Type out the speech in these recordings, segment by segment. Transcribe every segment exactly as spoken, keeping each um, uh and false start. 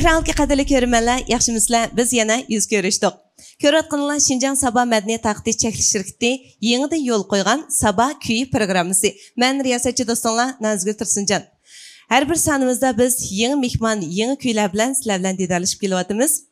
ئېكرانلىقى قەدىرلىك كۆرۈرمەنلەر، ياخشىمۇسىلەر؟ بىز يەنە يۈز كۆرۈشتۇق. كۆرۈۋاتقىنىڭلار شىنجاڭ سابا مەدەنىيەت تارقىتىش چەكلىك شىركىتى يېڭىدىن يولغا قويغان سابا كۈيى پروگراممىسى. مەن رىياسەتچى دوستۇڭلار نازگۈل تۇرسۇنجان. ھەر بىر سانىمىزدا بىز يېڭى مېھمان، يېڭى كۈيلەر بىلەن سىلەر بىلەن دىدارلىشىپ كېلىۋاتىمىز.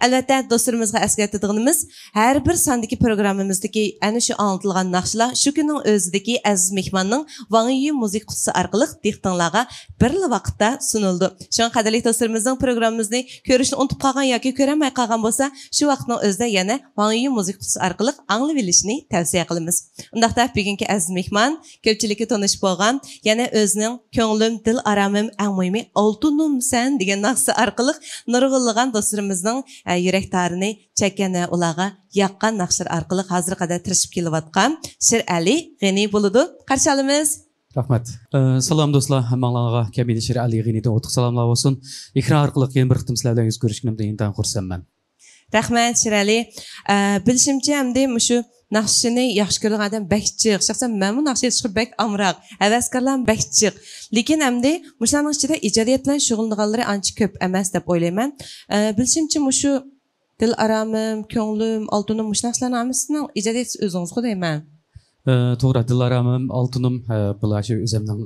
ئەلۋەتتە، دوستلىرىمىزغا ئەسكەرتىدىغىنىمىز، ھەر بىر ساندىكى پروگراممىمىزدىكى ئەنە شۇ ئاڭلىتىلغان ناخشىلار شۇ كۈننىڭ ئۆزىدىكى ئەزىز مېھماننىڭ ۋاڭ يۈ مۇزىكا قۇتىسى ئارقىلىق دىققىتىڭلارغا بىرلا ۋاقىتتا سۇنۇلىدۇ. شۇڭا قەدىرلىك دوستلىرىمىزنىڭ پروگراممىمىزنى كۆرۈشنى ئۇنتۇپ قالغان ياكى كۆرەلمەي قالغان بولسا، شۇ ۋاقىتنىڭ ئۆزىدە يەنە ۋاڭ يۈ مۇزىكا قۇتىسى ئارقىلىق ئاڭلىۋېلىشىنى تەۋسىيە قىلىمىز. ئۇنداقتا بۈگۈنكى ئەزىز مېھمان، كۆپچىلىككە تونۇش بولغان، يەنە ئۆزىنىڭ «كۆڭلۈم، دىل ئارامىم، ئەڭ مۇھىمى ئالتۇنۇم سەن» دېگەن ناخشىسى ئارقىلىق نۇرغۇنلىغان دوستلىرىمىزنىڭ، ئە، يۈرەك تارىنى چەككەن ۋە ئۇلارغا ياققان ناخشىلىرى ئارقىلىق ھازىرغا قەدەر تىرىشىپ كېلىۋاتقان شىرئەلى غېنى بولىدۇ. قارشى ئالىمىز. رەھمەت. ئە، سالام دوستلار، ھەممىڭلارغا كەمىنە شىرئەلى غېنىدىن ئوتلۇق سالاملار بولسۇن. ئېكران ئارقىلىق يەنە بىر قېتىم سىلەر بىلەن يۈز كۆرۈشكىنىمدىن ئىنتايىن خۇرسەنمەن. رەھمەت، شىرئەلى. ئە، بىلىشىمچە، ئەمدى مۇشۇ ناخشىنى ياخشى كۆرىدىغان ئادەم بەك جىق. شەخسەن مەنمۇ ناخشا ئېيتىشقا بەك ئامراق. ھەۋەسكارلار بەك جىق. لېكىن ئەمدى مۇشۇلارنىڭ ئىچىدە ئىجادىيەت بىلەن شۇغۇللىنىدىغانلىرى ئانچە كۆپ ئەمەس دەپ ئويلايمەن. ئە، بىلىشىمچە، مۇشۇ دىل ئارامىم، كۆڭلۈم، ئالتۇنۇم، مۇشۇ ناخشىلارنىڭ ھەممىسىنىڭ ئىجادىيەتچىسى ئۆزىڭىزغۇ دەيمەن. ئە، توغرا، دىل ئارامىم، ئالتۇنۇم، ئە، بۇلار شۇ ئۆزۈمنىڭ،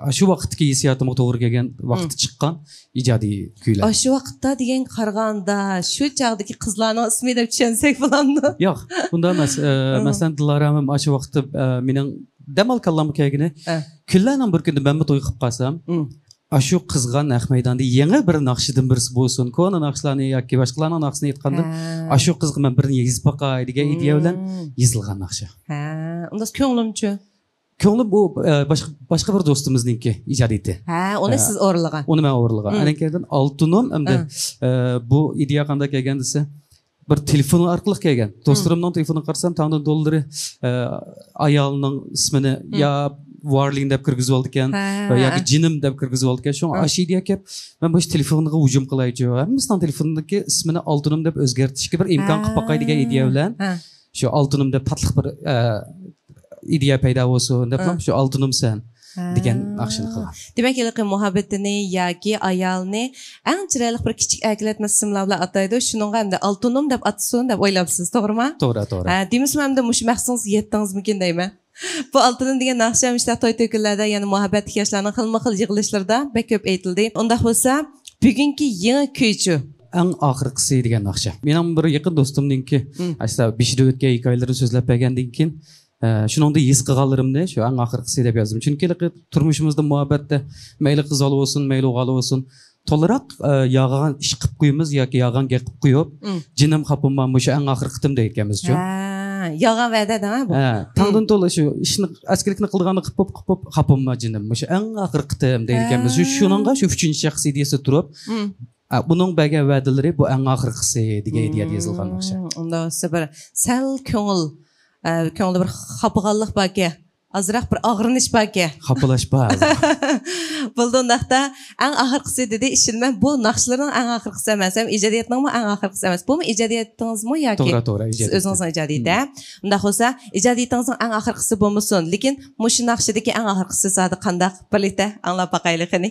ئە، شۇ ۋاقىتتىكى ھېسسىياتىمغا توغرا كەلگەن ۋاقىتتا چىققان ئىجادىي كۈيلەر. ئاشۇ ۋاقىتتا دېگەنگە قارىغاندا، شۇ چاغدىكى قىزلارنىڭ ئىسمى دەپ چۈشەنسەك بولامدۇ؟ ياق، ئۇنداق ئەمەس. ئە، مەسىلەن، دىل ئارامىم ئاشۇ ۋاقىتتا، ئە، مېنىڭ دەمال كاللامغا كەلگىنى، كۈنلەرنىڭ بىر كۈنىدە مەنمۇ توي قىلىپ قالسام، ئاشۇ قىزغا نەق مەيداندا يېڭى بىر ناخشىدىن بىرسى بولسۇن، كونا ناخشىلارنى ياكى باشقىلارنىڭ ناخشىسىنى ئېيتقاندىن، ئاشۇ قىزغا مەن بىرنى يېزىپ باقاي دېگەن ئىدىيە بىلەن يېزىلغان ناخشا. ھە، ئۇنداق كۆڭلۈمچۇ؟ كۆڭلۈم بۇ، ئە، باشقا، باشقا بىر دوستىمىزنىڭكى ئىجادىيىتى. ھە، ئۇنى سىز ئورۇنلىغان. ئۇنى مەن ئورۇنلىغان. ئاندىن كېيىن ئالتۇنۇم ئەمدى، ئە، بۇ ئىدىيە قانداق كەلگەن دېسە، بىر تېلېفون ئارقىلىق كەلگەن. دوستلىرىمنىڭ تېلېفونىغا قارىسام، تاڭدىن دوللىرى، ئە، ئايالىنىڭ ئىسمىنى يا ۋارلىن دەپ كىرگۈزۈۋالىدىكەن، ھە، ياكى جېنىم دەپ كىرگۈزۈۋالىدىكەن. شۇڭا ئاشۇ ئىدىيە كەپ، مەن بۇ تېلېفونغا ھۇجۇم قىلايچۇ، ھەممىسىنىڭ تېلېفونىدىكى ئىسمىنى ئالتۇنۇم دەپ ئۆزگەرتىشكە بىر ئىمكان قىلىپ باقاي دېگەن ئىدىيە بىلەن شۇ ئالتۇنۇم دەپ تاتلىق بىر، ئە، ئىدىيە پەيدا بولسۇن دەپلا شۇ ئالتۇنۇم سەن دېگەن ناخشىنى قىلغان. دېمەك، ھېلىقى مۇھەببىتىنى ياكى ئايالىنى ئەڭ چىرايلىق بىر كىچىك ئەركىلەتمە ئىسىملار بىلەن ئاتايدۇ، شۇنىڭغا ئەمدى ئالتۇنۇم دەپ ئاتىسۇن دەپ ئويلاپسىز، توغرىمۇ؟ توغرا، توغرا. ھە، دېمىسىمۇ ئەمدى مۇشۇ مەقسىتىڭىزگە يەتتىڭىزمىكىن دەيمەن. بۇ ئالتۇنۇم دېگەن ناخشا مۇشۇنداق توي تۆكۈنلەردە، يەنە مۇھەببەتلىك ياشلارنىڭ خىلمۇ خىل يىغىلىشلىرىدا بەك كۆپ ئېيتىلدى. ئۇنداق بولسا، بۈگۈنكى يېڭى كۈيچۇ؟ ئەڭ ئاخىرقىسى دېگەن ناخشا. مېنىڭ بىر يېقىن دوستۇمنىڭكى، ئەسلى بېشىدا ئۆتكەن ھېكايىلىرىنى سۆزلەپ بەرگەندىن كېيىن، ئە، شۇنىڭدا ھېس قىلغانلىرىمنى شۇ ئەڭ ئاخىرقىسى دەپ يازدىم. چۈنكى ھېلىقى تۇرمۇشىمىزدا، مۇھەببەتتە مەيلى قىز بالا بولسۇن، مەيلى ئوغۇل بالا بولسۇن، تولىراق، ئە، يالغان ئىش قىلىپ قويىمىز ياكى يالغان گەپ قىلىپ قويۇپ، جېنىم خاپىما، مۇشۇ ئەڭ ئاخىرقى قېتىم دەيدىكەنمىز شۇ. ھە، يالغان ۋەدە دەڭە بۇ. ھە، تاڭدىن تولا شۇ ئىشنى، ئەسكىلىكنى قىلىدىغاننى قىلىپ، قىلىپ، قىلىپ، خاپىما جېنىم، مۇشۇ ئەڭ ئاخىرقى قېتىم دەيدىكەنمىز. شۇ، شۇنىڭغا شۇ ئۈچىنچى شەخس ئىدىيەسىدە تۇرۇپ، ئە، بۇنىڭ بەرگەن ۋەدىلىرى بۇ ئەڭ ئاخىرقىسى دېگەن ئىدىيەدە يېزىلغان ناخشا. ئۇنداق بولسا بىر سەل كۆڭۈل، ئە، كۆڭلىدە بىر خاپىغانلىق باركەن، ئازراق بىر ئاغرىنىش باركەن. خاپىلاش بار. بولدى ئۇنداقتا. ئەڭ ئاخىرقىسى دېدى، ئىشىنىمەن بۇ ناخشىلىرىنىڭ ئەڭ ئاخىرقىسى ئەمەس، ھەم ئىجادىيەتنىڭمۇ ئەڭ ئاخىرقىسى ئەمەس. بۇمۇ ئىجادىيەتىڭىزمۇ ياكى توغرا، توغرا، سىز ئىجادىيەت. ئۆزىڭىزنىڭ ئىجادىيىتى، ھە؟ ئۇنداق بولسا، ئىجادىيىتىڭىزنىڭ ئەڭ ئاخىرقىسى بولمىسۇن، لېكىن مۇشۇ ناخشىدىكى ئەڭ ئاخىرقىسى زادى قانداق؟ بىرلىكتە ئاڭلاپ باقايلى قېنى.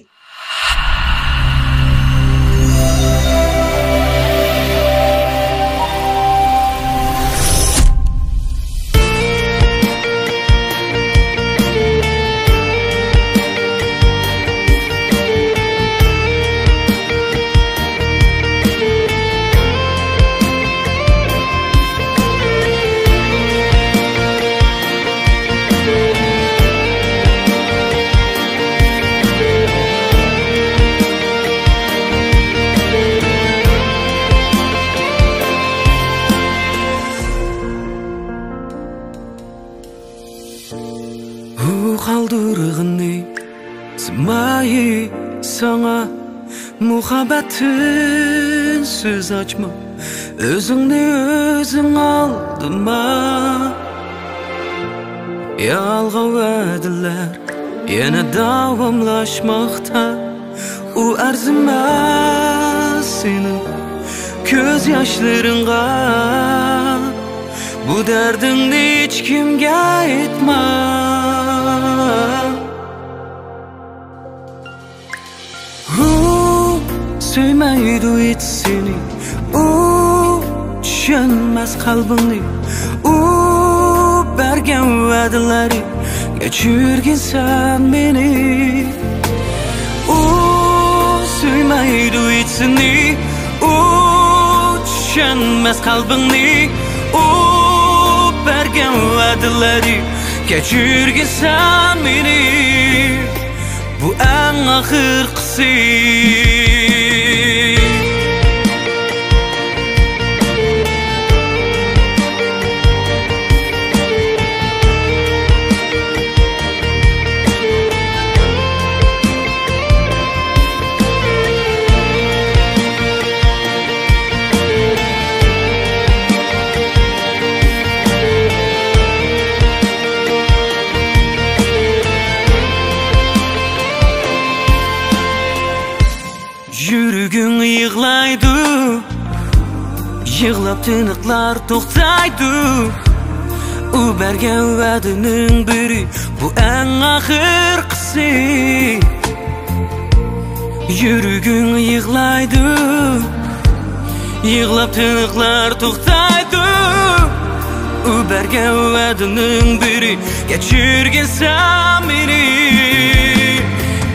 ئۇ قالدۇرغىنى سىمايى ساڭا، مۇھەببەتتىن سۆز ئاچما، ئۆزۈڭنى ئۆزۈڭ ئالدىما. يالغان ۋەدىلەر يەنە داۋاملاشماقتا. ئۇ ئەرزىمەس سېنىڭ كۆز ياشلىرىڭغا. بۇ دەردىڭنى ھېچكىمگە ئېيتما. ھۇ، سۆيمەيدۇ ھېچ سېنى، ئۇ چۈشەنمەس قەلبىڭنى، ئۇ بەرگەن ۋەدىلىرى، كەچۈرگىنسەن مېنى. ئۇ سۆيمەيدۇ ھېچ سېنى، ئۇ چۈشەنمەس قەلبىڭنى، ئۇ بەرگەن ۋەدىلىرى، كەچۈرگىنسەن مېنى. بۇ ئەڭ ئاخىرقىسى. يۈرىكىڭ يىغلايدۇ، يىغلاپ تىنىقلار توختايدۇ. ئۇ بەرگەن ۋەدىنىڭ بىرى، بۇ ئەڭ ئاخىرقىسى. يۈرىكىڭ يىغلايدۇ، يىغلاپ تىنىقلار توختايدۇ. ئۇ بەرگەن ۋەدىنىڭ بىرى، كەچۈرگىنسەن مېنى.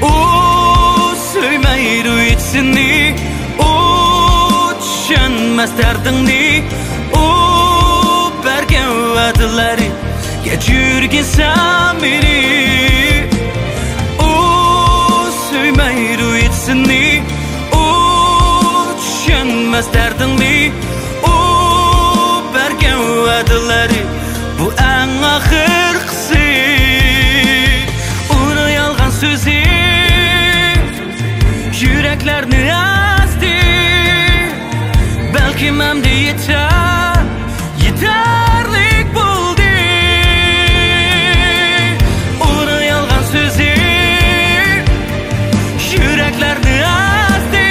ئۇ سۆيمەيدۇ ھېچ سېنى، ئۇ چۈشەنمەس دەردىڭنى. ئۇ بەرگەن ۋەدىلىرى، كەچۈرگىنسەن مېنى. ئۇ سۆيمەيدۇ ھېچ سېنى، ئۇ چۈشەنمەس دەردىڭنى. ئۇ بەرگەن ۋەدىلىرى، بۇ ئەڭ ئاخىرقىسى. ئۇنىڭ يالغان سۆزى يۈرەكلەرنى ئەزدى. بەلكىم ئەمدى يېتەر، يېتەرلىك بولدى. ئۇنىڭ يالغان سۆزى يۈرەكلەرنى ئەزدى.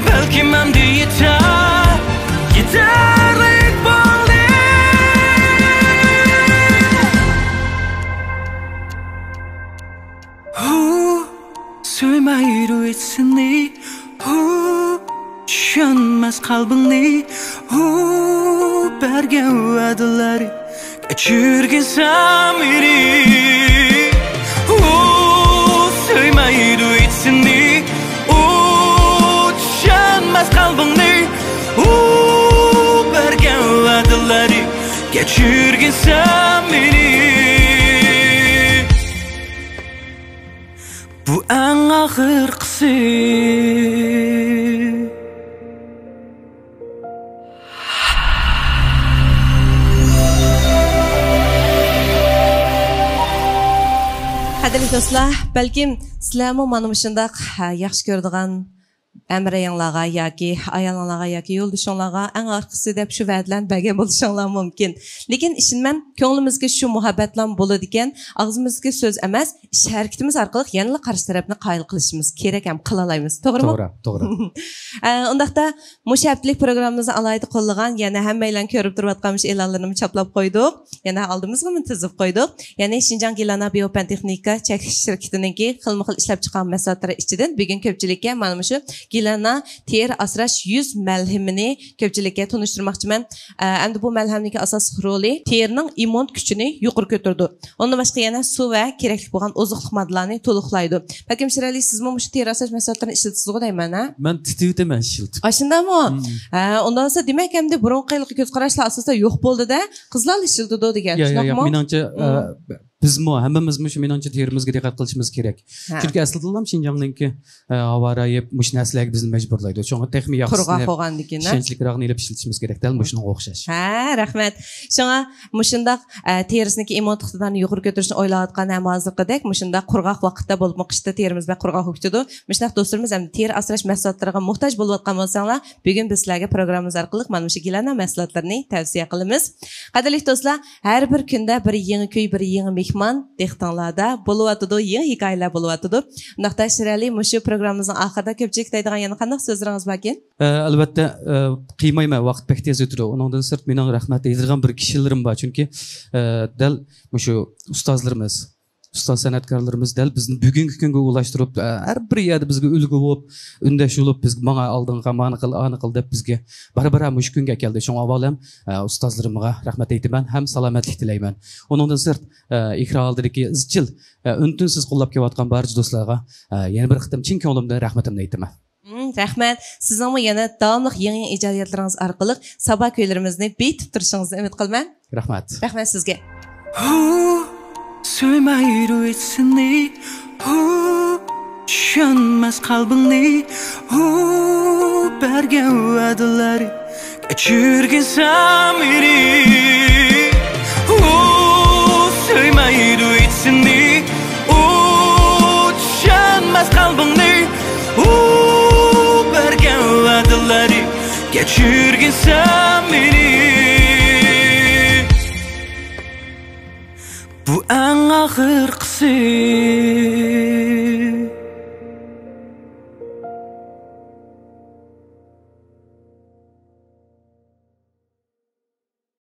بەلكىم ئەمدى يېتەر، يېتەرلىك بولدى. ھۇ، سۆيمەيدۇ ھېچ سېنى، ھۇ، چۈشەنمەس قەلبىڭنى، ھۇ، بەرگەن ۋەدىلىرى، كەچۈرگىنسەن مېنى. ھۇ، سۆيمەيدۇ ھېچ سېنى، ھۇ، چۈشەنمەس قەلبىڭنى، ھۇ، بەرگەن ۋەدىلىرى، كەچۈرگىنسەن مېنى. بۇ ئەڭ ئاخىرقىسى. قەدىرلىك دوستلار، بەلكىم سىلەرمۇ مانا مۇشۇنداق، ھە، ياخشى كۆرىدىغان ھەمراھىڭلارغا ياكى ئايالىڭلارغا ياكى يولدىشىڭلارغا ئەڭ ئاخىرقىسى دەپ شۇ ۋەدىلەرنى بەرگەن بولۇشۇڭلار مۇمكىن. لېكىن ئىشىنىمەن، كۆڭلىمىزگە شۇ مۇھەببەتلەرمۇ بولىدىكەن، ئاغزىمىزدىكى سۆز ئەمەس، ئىش ھەرىكىتىمىز ئارقىلىق يەنىلا قارشى تەرەپنى قايىل قىلىشىمىز كېرەك ھەم قىلالايمىز. توغرىمۇ؟ توغرا، توغرا. ئە، ئۇنداقتا مۇشۇ ھەپتىلىك پروگراممىمىزنى ئالاھىدە قوللىغان، يەنە ھەممەيلەن كۆرۈپ تۇرۇۋاتقان مۇشۇ ئېلانلىرىنى چاپلاپ قويدۇق. يەنە ئالدىمىزغىمۇ تىزىپ قويدۇق. يەنى شىنجاڭ گىلانا بىيو پەن تېخنىكا چەكلىك شىركىتىنىڭكى خىلمۇ خىل ئىشلەپچىقارغان مەھسۇلاتلىرى ئىچىدىن بۈگۈن كۆپچىلىككە مانا مۇشۇ گىلانا تېرە ئاسراش يۈز مەلھىمىنى كۆپچىلىككە تونۇشتۇرماقچىمەن. ئە، ئەمدى بۇ مەلھەمنىڭكى ئاساسلىق رولى تېرىنىڭ ئىممۇن كۈچىنى يۇقىرى كۆتۈرىدۇ. ئۇندىن باشقا يەنە سۇ ۋە كېرەكلىك بولغان ئوزۇقلۇق ماددىلارنى تولۇقلايدۇ. بەلكىم شىرئەلى، سىزمۇ مۇشۇ تېرە ئاسراش مەھسۇلاتلىرىنى ئىشلىتىسىزغۇ دەيمەن، ھە؟ مەن تىتىۋېتىمەن ئىشلىتىپ. ئاشۇنداقمۇ؟ مم. ھە، ئۇنداق بولسا دېمەك ئەمدى بۇرۇنقى ھېلىقى كۆز قاراشلار ئاساسىدا يوق بولدى-دە، قىزلار ئىشلىتىدۇ دېگەن، يا، يا، يا، شۇنداقمۇ؟ مېنىڭچە، مم. ئە، بىزمۇ، ھەممىمىزمۇ شۇ، مېنىڭچە، تېرىمىزگە دىققەت قىلىشىمىز كېرەك. ھە. چۈنكى ئەسلىدىنلا شىنجاڭنىڭكى، ئە، ھاۋا رايى مۇشۇ نەرسىلەرگە بىزنى مەجبۇرلايدۇ. شۇڭا تېخىمۇ ياخشىسىنى، قۇرغاق بولغاندىكىن، ھە؟ ئىشەنچلىكراقنى ئېلىپ ئىشلىتىشىمىز كېرەك. دەل مۇشۇنىڭغا ئوخشاش. ھە، رەھمەت. شۇڭا مۇشۇنداق، ئە، تېرىسىنىڭكى ئىممۇنىتېت ئىقتىدارىنى يۇقىرى كۆتۈرۈشنى ئويلاۋاتقان ھەم ھازىرقىدەك مۇشۇنداق قۇرغاق ۋاقىتتا، بولۇپمۇ قىشتا تېرىمىز بەك قۇرغاق بولۇپ كېتىدۇ. مۇشۇنداق دوستلىرىمىز ھەم تېرە ئاسراش مەھسۇلاتلىرىغا موھتاج بولۇۋاتقان بولساڭلار، بۈگۈن بىز سىلەرگە پروگراممىمىز ئارقىلىق مانا مۇشۇ گىلانا مەھسۇلاتلىرىنى تەۋسىيە قىلىمىز. قەدىرلىك دوستلار، ھەر بىر كۈندە بىر يېڭى كۈي، بىر يېڭى مېھمان دىققىتىڭلاردا بولۇۋاتىدۇ، يېڭى ھېكايىلەر بولۇۋاتىدۇ. ئۇنداقتا شىرئەلى، مۇشۇ پروگراممىمىزنىڭ ئاخىرىدا كۆپچىلىككە دەيدىغان يەنە قانداق سۆزلىرىڭىز باركىن؟ ئە، ئەلۋەتتە، ئە، قىيمايمەن، ۋاقىت بەك تېز ئۆتىدۇ. ئۇنىڭدىن سىرت مېنىڭ رەھمەت دەيدىغان بىر كىشىلىرىم بار، چۈنكى، ئە، دەل مۇشۇ ئۇستازلىرىمىز، ئۇستاز سەنئەتكارلىرىمىز دەل بىزنى بۈگۈنكى كۈنگە ئۇلاشتۇرۇپ، ئە، ھەر بىر يەردە بىزگە ئۈلگە بولۇپ، ئۈندەش بولۇپ، بىزگە ماڭا ئالدىڭغا، مانا قىل، ئانا قىل دەپ بىزگە بارا-بارا مۇشۇ كۈنگە ئەكەلدى. شۇڭا ئاۋۋال ھەم، ئە، ئۇستازلىرىمغا رەھمەت ئېيتىمەن ھەم سالامەتلىك تىلەيمەن. ئۇنىڭدىن سىرت، ئە، ئېكران ئالدىدىكى ئىزچىل، ئە، ئۈن-تىنسىز قوللاپ كېلىۋاتقان بارچە دوستلارغا، ئە، يەنە بىر قېتىم چىن كۆڭلۈمدىن رەھمىتىمنى ئېيتىمەن. مم، رەھمەت. سىزنىڭمۇ يەنە داۋاملىق يېڭى-يېڭى ئىجادىيەتلىرىڭىز ئارقىلىق سابا كۈيلىرىمىزنى بېيىتىپ تۇرۇشىڭىزنى ئۈمىد قىلىمەن. رەھمەت. رەھمەت سىزگە. ھۇ، سۆيمەيدۇ ھېچ سېنى، ھۇ، چۈشەنمەس قەلبىڭنى، ھۇ، بەرگەن ۋەدىلەر، كەچۈرگىن سەن مېنى. ئۇ سۆيمەيدۇ ھېچ سېنى، ئۇ چۈشەنمەس قەلبىڭنى، ئۇ بەرگەن ۋەدىلەرنى، كەچۈرگىن سەن مېنى. بۇ ئەڭ ئاخىرقىسى.